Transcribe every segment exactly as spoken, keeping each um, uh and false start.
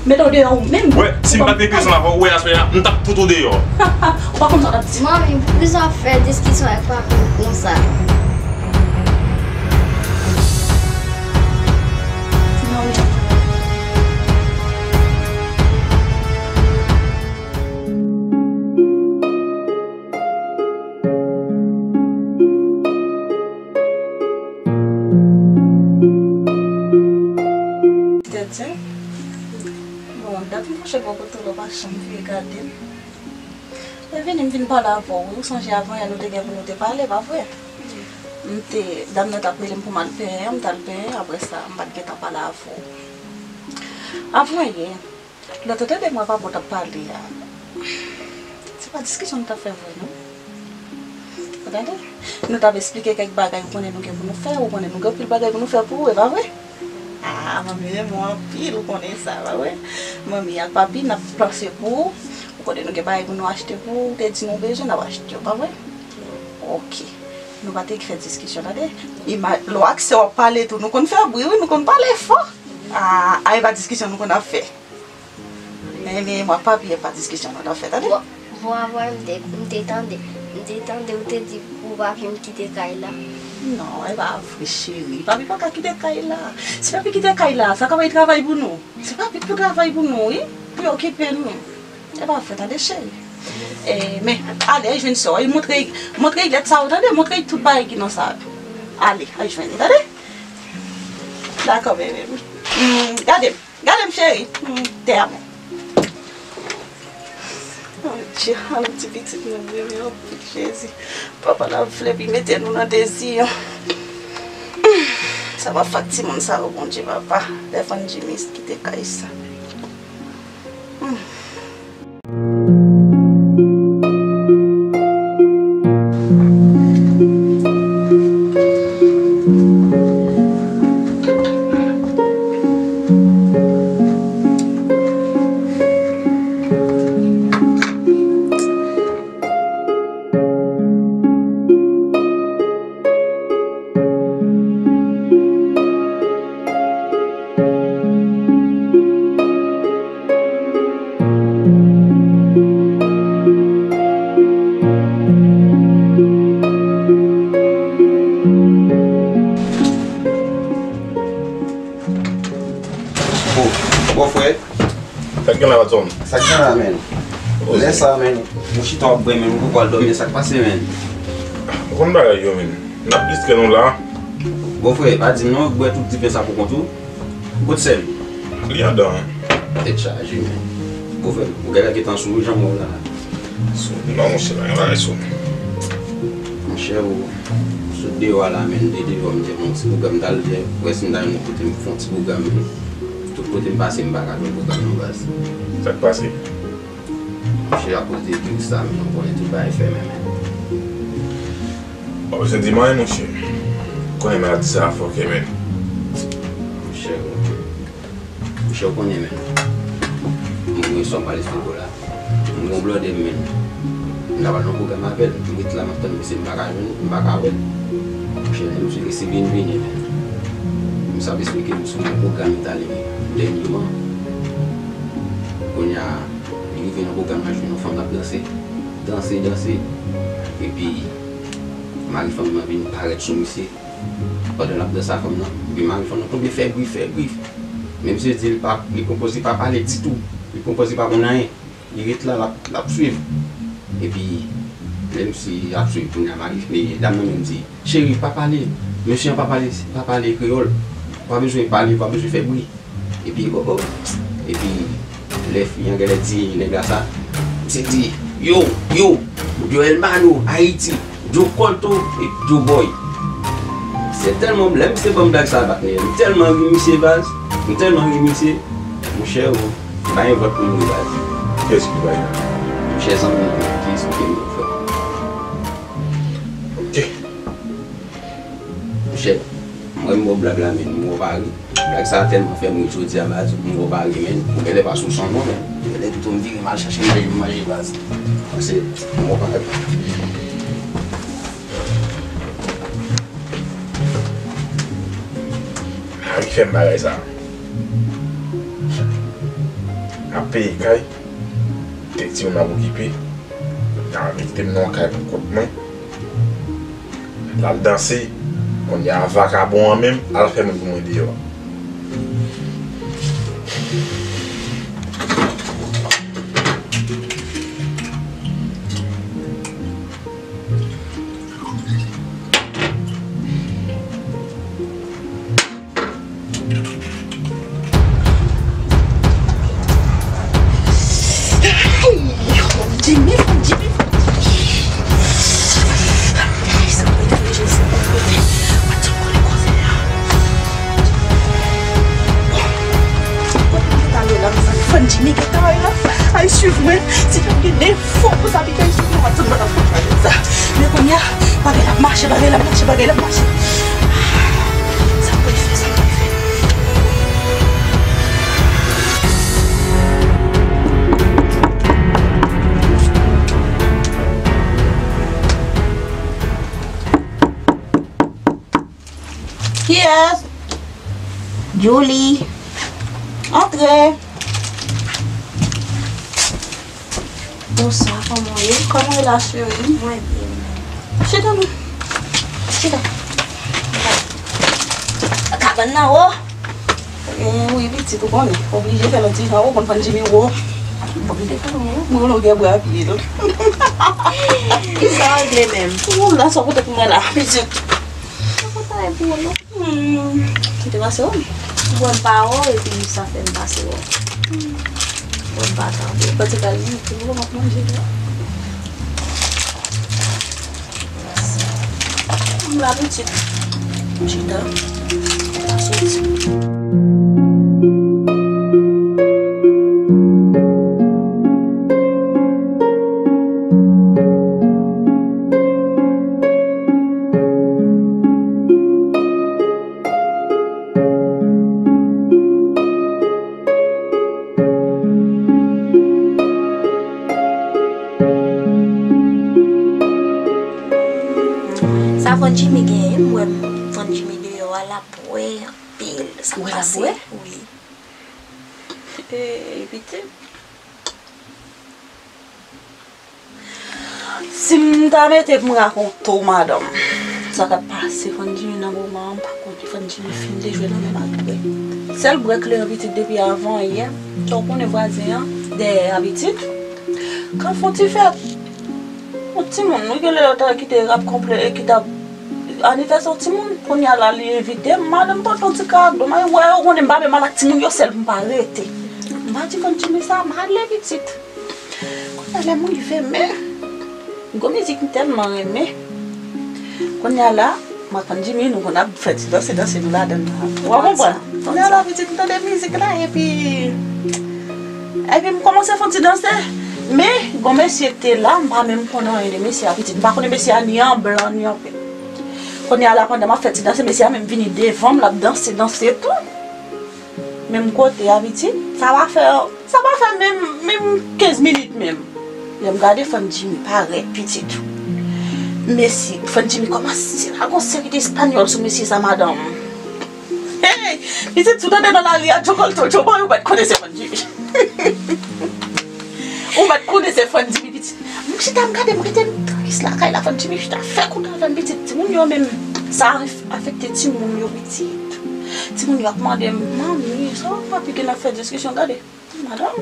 Mete w deyò ou menm. Wè, si m pa t gen kri ansanm avè w, wè, aswè a, m t ap fout ou deyò. Ou pa konn sa w t ap di. Manmi, poukisa w ap fè diskisyon ak papi w konsa? Manmi. Tèt di, bon, dat m pwoche bò kote w la, w pa janm vire gade m. Mwen vini, m vin pale avè w, wi. Ou sonje avan yè nou te gen pou nou te pale, pa vre? M te, dam nan t ap rele m pou m al penyen, m t al penyen, apre sa, m pa t gentan pale avè w. Avan yè, lè w te tande mwen papa w t ap pale a, se pa diskisyon nou t ap fè vre, non? Ou tande? Nou t ap esplike kèk bagay ou konnen nou gen pou nou fè, ou konnen nou gen anpil bagay pou nou fè pou ou, e pa vre? Ah, manmi renmen w anpil, ou konnen sa, pa vre? Manmi ak papi, n ap panse pou ou, ou konnen nou gen bagay pou nou achte pou ou, ou te di nou bezwen, n ap achte yo, pa vre? Ok. Nou pa te fè diskisyon, tande? Ima-, lè w ak sè w ap pale tou, nou konn fè bri, wi, nou konn pale fò. Ah, a, e pa diskisyon nou konn ap fè. Men, men, mwen pa byen pa diskisyon nou nan fè, tande? Bon, bon, avan m te, m te tande, m te tande ou te di pou papi m kite kay la. Non, e pa vre, cheri. Papi pa ka kite kay la. Si papi kite kay la, sa ka bay travay pou nou. Se papi k pou travay pou nou, wi. Pou yo okipe nou. E pa vre, tande, cheri. E, men, ale, al jwenn sè w. Montre, montre lèt sa yo, tande? Montre tout bagay ki nan sa yo. Ale, al jwenn li, tande? Dakò, bebe m. Hmm, gade m. Gade m, cheri. Hmm, te amo. Mon Dye, an ti pitit mwen renmen anpil, Jezi. Papa la vle pou mete nou nan dezi, an. Hmm, sa va fè ak timoun sa yo, Bondye, papa. Lè fann Jimmy kite kay sa. Hmm. Oh, bòfrè. Sa k gen la, Watson? Sa k gen la, menn? Lè sa, menn, ou chita w ap bwè, menn, ou poko al dòmi, sa k pase, menn? Ou konn bagay yo, menn. N ap distrè nou la. Bòfrè, pa di m non, ou bwè tout diven sa pou kont ou. Kot sè m? Li andan. Tèt chaje, menn. Bòfrè, ou genlè gentan sou wi, jan m wè w la. Sou, non, monchè, pa gen bagay sou. Monchè, ou sot deyò a la, menn, de deyò, m te fè yon ti pwogram, m t al wè si m ta jwenn yon kote m fè yon ti pwogram, menn. Tout kote m pase, m pa ka jwenn pwogram non, baz. Sa k pase? Monchè, akoz de viris sa, menn, ou konnen tout bagay fèmen, menn. W ap bezwen di m anyen, monchè. Ou konnen maladi sa a fòkè, menn. Monchè, monchè, ou konnen, menn. Mwen, mwen, sa w pale sou do la. Mwen gon blòdè m, menn. M ta pral nan pwogram avè l. M ret la, m ap tann misye, m pa ka jwenn, m pa ka wè l. Monchè, lè misye resi vin, vini, menn. M sa ap esplike nou sou yon pwogram Itali dènyèman. Kounye a, li rive nan pwogram la, jwenn yon fanm l ap danse. Danse, danse. Epi, mari fanm nan vin parèt sou misye. Pandan l ap danse ak fanm nan, epi mari fanm nan tonbe fè bri, fè bri. Men misye di l pa, li pwopoze pa pale ditou. Li pwopoze pa konn anyen. Li ret la, l ap, l ap swiv. Epi, lè misye ap swiv, kounye a mari, men dam nan menm di, cheri, pa pale. Mesye an pa pale, pa pale kreyòl. Ou pa bezwen pale, ou pa bezwen fè bri. Epi, oh, oh. Epi, lè fi an genlè di nèg la sa, misye di, yo, yo, yo hermano, Ayiti. Yo kòlto e yo bòy. Se tèlman, lè misye ban m blag sa a, patnè, m tèlman ri misye, baz. M tèlman ri misye. Monchè, o, m pa gen vant pou m ri, baz. Kiyès ki bay la? Monchè, zanmi m ki esplike m, frè. Ok. Monchè, m wè m ba w blag la, men m wè w pa ri. Blag sa a tèlman fè m ri jodi a, baz, m wè w pa ri, menn. Ou genlè pa sou son non, menn. Ou genlè pito m vire m al chache manje m manje, baz. Paske m wè w pa ri. Mari fè m bagay sa. Ap peye kay, kèk timoun ap okipe, nan kite m nan yon kay pou kont mwen. L al danse, kounye a vakabon an menm al fè moun pou mwen deyò. Fò Jimmy gentan la. Ay, swiv mwen. Si fè m gen defo pou sa, piga swiv mwen, w ap tann mwen ap konn sa. Men kounye a, bagay la ap mache, bagay la ap mache, bagay la ap mache. Sa m pral fè, sa m pral fè. Kiyès? Julie. Antre. Bonswa, kòman w ye? Kòman w ye la, cheri? Mwen byen. Chita non. Chita. Kabann nan wo. Eh, wi, pitit, ou konnen. Oblije fè l yon ti jan. Ou konn fann Jimmy wo. Oblije fè l wo. Mwen, ou gen bra pye l. Kisa w regle menm? Ou la, sa w pote pou mwen la, pitit. Sa w pote pou mwen la? Hmm, m te pase wè w. Ou wè m pa wè w, epi sa fè m pase wè w. Hmm. Wè m pa tande. Pati kal li, tou w ap manje la. M la pitit. M chita. M pa soti. Sa Van Jimmy genyen, m wè Van Jimmy deyò a, l ap bwè anpil. Sa k pase? Wi. Ey, pitit. Si m ta mete pou m rakonte w, madanm, sa k ap pase Van Jimmy nan moman an, m pa konnen. Van Jimmy fin dejwe nan men m ak brèk. Sèl brèk li an pitit depi avan yè. Sa w konnen vwazen an dèyè a pitit. Kan fè yon ti fèt, yon timoun, wi, gen lè yo ta kite rap konplè e ki t ap anivèsè yon timoun. Kounye a la, li envite m, madanm pote yon ti kado. M al wè yo konnen m pa menm al ak timoun yo sèl pou m pa rete. M pa di Van Jimmy sa, m ale pitit. Kounye a lè m rive, men gwo mizik m tèlman renmen. Kounye a la, m ak Van Jimmy, nou konn ap fè ti danse, danse nou ladann la. Ou konprann? Kounye a la, pitit, m tande mizik la, epi, epi m kòmanse fè ti danse. Men, gwo mesye ki te la, m pa menm konnen anyen de mesye a, pitit. M pa konnen mesye a ni an blan, ni an pèp. Kounye a la, pandan m ap fè ti danse, mesye a menm vini devan m, l ap danse, danse tou. Menm kote a, pitit, sa va fè, sa va fè menm, menm kenz minit menm. Lè m gade Van Jimmy parèt, pitit. Mesye, Van Jimmy kòmanse lage yon seri de espanyòl sou mesye sa, madanm. Hey! Pitit, si w tande nan lari a, Djo Kòlto, Djo Bòy, ou mèt konnen se Van Jimmy. Ou mèt konnen se Van Jimmy, pitit. M chita, m gade, m rete, m tris lakay la, Van Jimmy chita fè kout avè m, pitit. Timoun yo menm, sa afekte timoun yo, pitit. Timoun yo ap mande m, "Manmi, sa w ap pitit nan fè diskisyon?" Gade, madanm,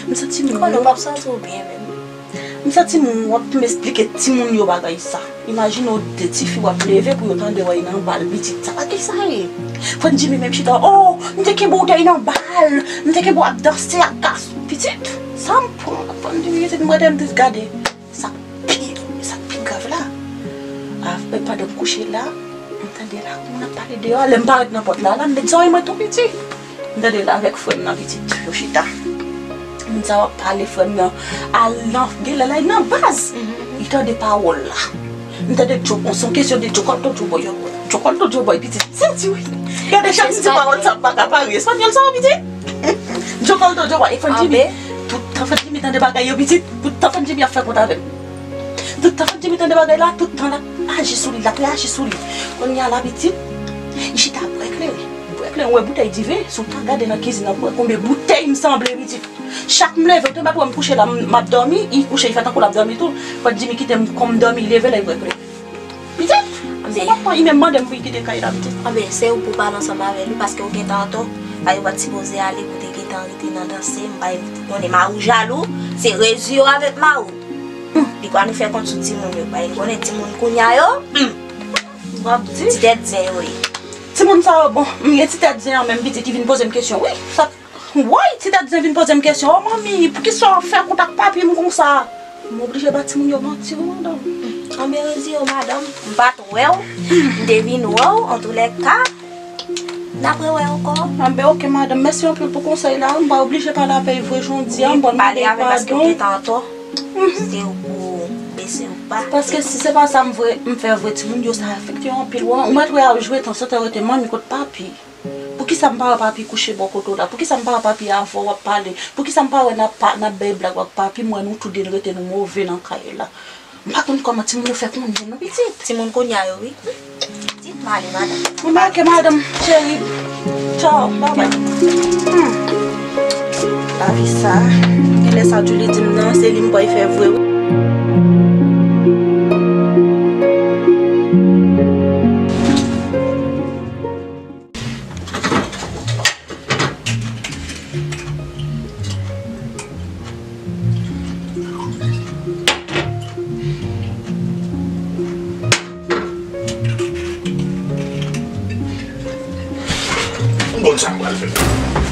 m santi m wont. Konnen w p ap santi w byen menm. M santi m wont pou m esplike timoun yo bagay sa. Imajine w de tifi w ap leve pou yo tande w nan bal, pitit. Sa pa ki sa ye? Van Jimmy menm chita, "Oh, m te kenbe w dèyè nan bal, m te kenbe w ap danse ak gason." Pitit, sa m pran, Van Jimmy, pitit, m rete m te gade. Sa pi, sa pi grav la. Apre, pandan m kouche la, m tande la moun ap pale deyò a. Lè m parèt nan pòt la, la, m met zòrèy mwen tou piti. M tande la avèk frè m nan pitit yo chita. Moun sa yo ap pale, frè m nan al nan, gen lè l al nan baz. Li tande pawòl la. M tande Djo, se yon kesyon de Djo Kòlto, Djo Bòy, Djo Kòlto, Djo Bòy, pitit. Santi wi. Gade chak ti pawòl sa m pa ka pare. Espanyòl sa yo pitit. Djo Kòlto, Djo Bòy, e Van Jimmy. Tout tan Van Jimmy tande bagay yo pitit. Tout tan Van Jimmy ap fè kont avè m. Tout tan Van Jimmy tande bagay la, tout tan l ap aji sou li, l ap reyaji sou li. Kounye a la pitit, li chita bwè kleren. Bwè Ou wè boutèy diven, si w ta gade nan kizin nan, pou wè konbyen boutèy m sanble, pitit. Chak m leve, ou te bat wè m kouche la, m m ap dòmi, li kouche, li fè tankou l ap dòmi tou. Fò Jimmy kite m, kon m dòmi, li leve la, li vre vre. Pitit, se pa pran, li menm mande m pou l kite kay la, pitit. Anben, se ou pou pale ansanm avè l, paske ou gentan antò. Ay, ou pa t sipoze ale pou te gentan rete nan danse, m pa konnen mari w jalou, se rezi yo avèk mari w. Li kwa nou fè kont sou timoun yo, pa li konnen timoun kounya yo. W ap di. Ti tèt zen yo ye. Timoun sa yo, bon, m gen ti tèt zen an menm, pitit, ki vin poze m kesyon. Wi, sa, woy, ti tèt zen vin poze m kesyon. O manmi, poukisa w ap fè kont ak papi m konsa? M oblije ba timoun yo manti, wi, madanm. Anben, rezi yo, madanm, m pa t wè w, m te vin wè w, antoulèka, n ap rewè ankò. Anben, oke, madanm, mèsi anpil pou konsèy la, wi, m pa oblije pale avè l vre jodi a, m pral mande l padon. Se ou pou bese ou pa. Paske si se pa sa m vre, m fè vre, timoun yo sa afekte yo anpil. Ou mèt wè ap jwe tan, se te rete manmi kot papi. Poukisa m pa wè papi kouche bò kote w la? Poukisa m pa wè papi avè w ap pale? Poukisa m pa wè n ap pa, n ap bay blag ak papi? M wè nou tou de n rete nou move nan kay la. M pa konn kòman timoun yo fè konnen non, pitit. Timoun kounya yo, wi. Pitit, m ale, madanm. Bon, oke, madanm, cheri. Tchaw, babay. Hmm. Lavi sa, genlè sa Julie di m nan, se li m pral fè vre, wi. Bon, sa m pral fè.